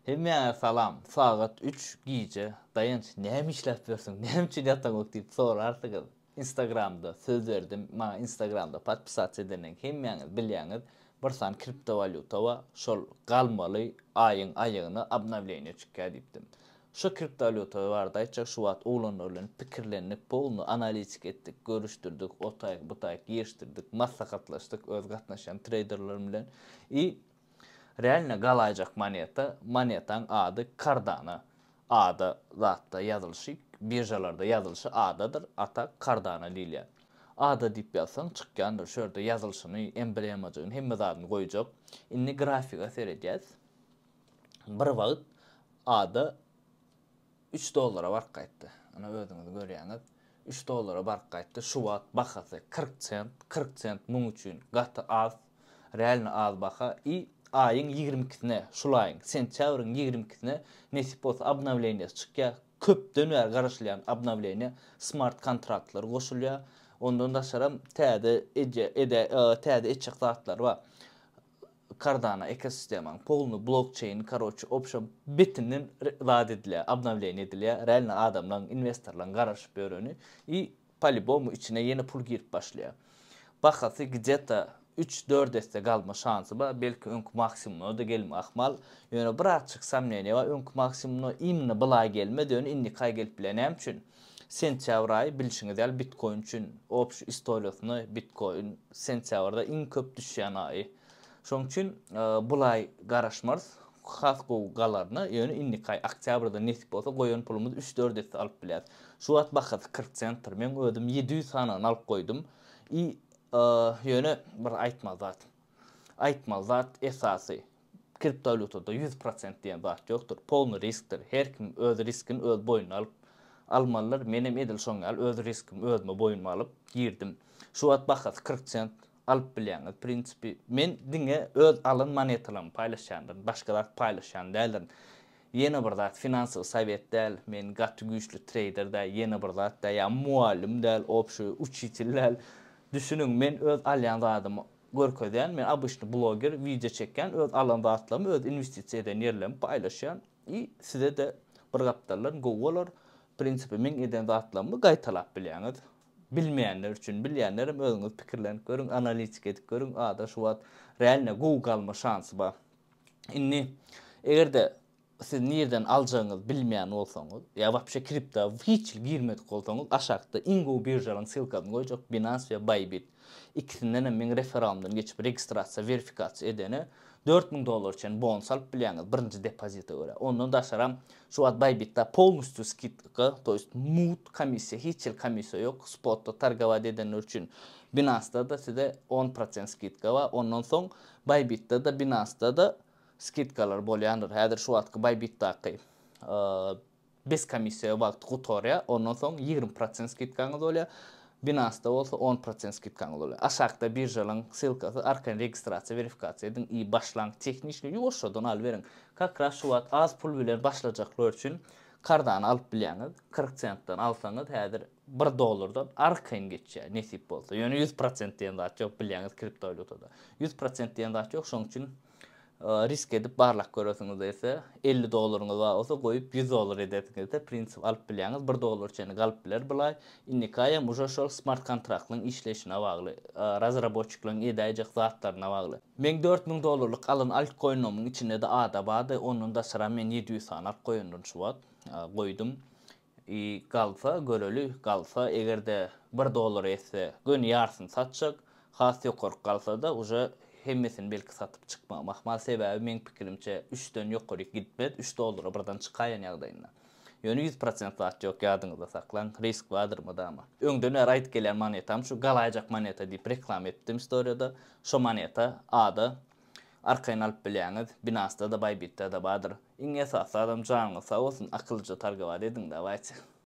Hemmäňe salam. Sagat 3 gije. Daýanç, näme işläp ýörsüň? Näme üçin ýataňok diýip sorarsyňyz. Instagramda söz berdim. Maňa Instagramda podpisasiýa edenden hemmäňiz bilýäňiz. Bir sany kriptowalýuta bar. Şol galmaly aýyň aýagyna obnowleniýe çykýar diýipdim. Şu kriptowalýuta barada aýtjak şu wagt oglanlar bilen pikirlendik, polny analitik etdik, görüşdirdik, o taýyk, bu taýyk girişdirdik, maslahatlaşdyk öz gatnaşýan treýderlerim bilen. I realno galaýjak moneta, monetaň ady Cardano. Ada zatda ýazylyşy, biržalarda ýazylyşy Adadyr, a tak Cardano diýilýär. Ada diýip ýazsaň çykýandyr, şu ýerde ýazylyşyny, emblemajygyny, hemme zadyny goýjak. Indi grafige seredýäs. Bir wagt Ada 3 dollara baryp gaýtdy. Ana özüňiz görýäňiz. 3 dollara baryp gaýtdy. Şu wagt bahasy 40 sent, 40 sent muň üçin gaty az. Realno az baha. I aýyň 22-sine, şul aýyň, sentýabryň 22-sine nesip bolsa obnowleniýesi çykýar. Köpden bäri garaşylýan obnowleniýe, smart kontraktlar goşulýar. Ondan daşaram täze ede, täze etjek zatlary bar. Cardano ekosistemaň polny blokçeýn karoçe obşem betinden zat edilýär, obnowleniýe edilýär. Realno adamlaň, inwestorlaň garaşyp ýöreni i po-lýubomu içine ýene pul girip başlaýar. Bahasy gde-to 3-4 esse galma şansy bar, belki öňki maksimumyna-da gelme ahmal. Ýöne birazçyk somneniýe bar, öňki maksimumyna imенно bulaý gelmez, ýöne indiki aý gelip biler. Näme üçin? Sentýabr aýy bilşiňiz ýaly bitkoin üçin obşi istoriýasynda bitkoin sentýabrda iň köp düşýän aýy. Şonuň üçin bulaý garaşmarys, has gowy galaryna, ýöne indiki aý oktýabrda nesip bolsa goýan pulumyzy 3-4 esse alyp bilýäris. Şu wagt bahasy 40 sentdir. Meň özüm 700 sanyny alyp goýdum. I ýöne bir aýtmaly zat. Aýtmaly zat esasy kriptowalýutada 100% diýen zat ýokdur. Polny riskdir. Her kim öz riskini öz boýnuna alyp almalydyr. Menem edil şoň ýaly öz riskimi özüme boýnuma alyp girdim. Şu wagt bahasy 40 sent alyp bilýäňiz. Prinsipi men diňe öz alan monetalarymy paýlaşýandyryn. Başga zat paýlaşýan däldirin. Ýene bir zat finansowy sowet däl, men gaty güýçli treýder däl, ýene bir zat däl, ýa mugallym däl, obşi uçitel däl. Düşüniň, men öz alýan zadymy görkezýän, men obyçny bloger, wideo çekýän, öz alan zatlarymy, öz inwestisiýa eden ýerlerimi paýlaşýan i size-de bir gapdaldan gowy bolar. Prinsipi meň eden zatlarymy gaýtalap bilýäňiz. Bilmeýänler üçin, bilýänlerem özüňiz pikirlenip görüň, analitika edip görüň, ada şu wagt realno gowy galma şansy bar. Indi eger-de siz nirden aljagyňyzy bilmeýän bolsaňyz, ýa wapşe kripto hiç hili girmedik bolsaňyz, aşakda iň gowy biržalaryň ssylkasyny goýjak, Binance we Bybit. Ikisinden hem meň referalymdan geçip registrasiýa, werifikasiýa edene 4000 dollar çenli bonus alyp bilýäňiz birinji depozite görä. Ondan daşaram şu wagt Bybitda polnostýu skidka, to ýest mugt komissiýa, hiç hili komissiýa ýok. Spotda targowat edenler üçin Binance-da-da size 10% skidka bar. Ondan soň Bybitda-da, Binance-da-da skidkalar bolýandyr. Häzir şu wagtky Bybitdaky bez komissiýa wagty gutarýar. Ondan soň 20% skidkaňyz bolýar. Binance-da bolsa 10% skidkaňyz bolýar. Aşakda biržalaryň ssylkasy, arkaýyn registrasiýa, werifikasiýa ediň i başlaň. Tehniçni ýuwaşjadan alyberiň. Kak raz şu wagt az pul bilen başlajaklar üçin Cardano alyp bilýäňiz. 40 sentden alsaňyz häzir 1 dollardan arkaýyn geçýär, nesip bolsa. Ýöne 100% diýen zat ýok, bilýäňiz kriptowalýutada. 100% diýen zat ýok, şonuň üçin risk edip barlap göresiňiz gelse, 50 dollaryňyz bar bolsa goýup 100 dollar edersiňiz-de, prinsip alyp bilýäňiz, 1 dollar çenli galyp biler bulaý. Indiki aýam uje şol smart kontraktlaryň işleýşine bagly, razraboçiklaryň edäýjek zatlaryna bagly. Meň 4000 dollarlyk alan altcoin'omyň içinde-de ada bardy, ondan daşaram men 700 sany alyp goýandyryn şu wagt, goýdum. I galsa göreli, galsa eger-de 1 dollara etse göni ýarsyny satjak, has ýokaryk galsa-da uje hemmesini belki satyp çykmagym ahmal, sebäbi meň pikirimçe 3-den ýokaryk gitmez, 3 dollara birden çykaýan ýagdaýynda. Ýöne 100% zat ýok ýadyňyzda saklaň, risk bardyr mydama. Öňden bäri aýdyp gelýän monetam şu galaýjak moneta diýip reklama etdim istoriýada, şo moneta ada arkaýyn alyp bilýäňiz, Binance-da-da Bybit-de-de bardyr. Iň esasy zadam janyňyz sag bolsun, akyllyja targowat ediň dawayte.